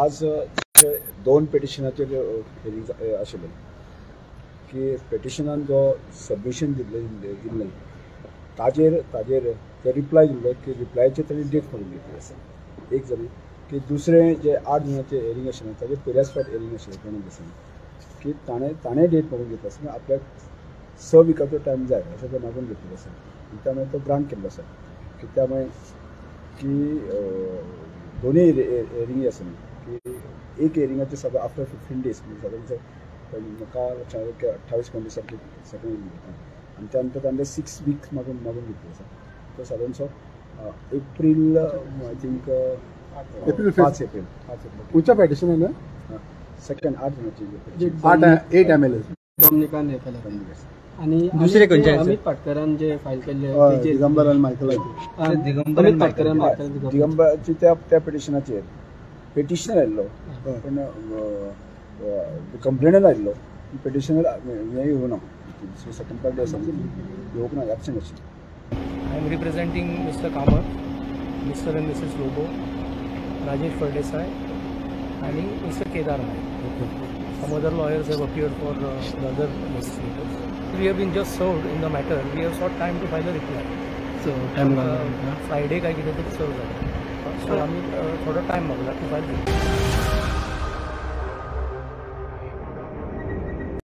आज दोन पिटिशनाचेर हियरींग आशिल्लें की पिटिशनान जो सबमिशन दिल्लें ताजेर ताजेर ते रिप्लाय दिल्लो की रिप्लायाचेर ताणी डेट मागून घेतली आसा. एक जालें की दुसरें जे 8 जुनाचें हियरींग आशिल्लें ताजेर पयल्याच फावट हियरींग आशिल्लें प्रणब देसायान की ताणें ताणें डेट मागून घेतली आसा, आपल्याक 6 विकाचो टायम जाय अशें तें मागून घेतलें आसा आनी त्यामुळे तो ग्रांट केल्लो आसा की त्यामुळे की दोनूय हियरींग आसा न्ही की एक हियरिंगाचे सगळं आफ्टर 15 डेज म्हणजे सादारण म्हाका लक्षांत की 28 दिसांची सेकंड हियरींग घेतली आनी त्या नंतर ताणें 6 वीक मागून मागून घेतली आसा. तो सादारणसो एप्रील I think 5 April खंयच्या पिटिशनान सेकंड 8 जुनाची 8 MLA डॉमनिकान हे केलें आनी दुसरे खंयचे अमित पाटकरान जे फायल केल्ले दिगंबर आनी मायकलाचे दिगंबर अमित पाटकरान मायकल दिगंबराची त्या त्या पिटिशनाचेर पिटिशनर आयिल्लो पण कंप्लेनर आयिल्लो, पिटिशनर हें येवना, सेकंड पार्टी आसा येवंक ना, एबसेंट आशिल्लो. I am representing Mr. Kamath, Mr. and Mrs. Lobo, Rajesh Fardesai and Mr. Kedar Naik. Some other lawyers have appeared for the other legislators. We have been just served in the matter. We have sought time to file a reply. So time Friday काय कितें तरी सर्व जालें. So आमी थोडो time मागला two file.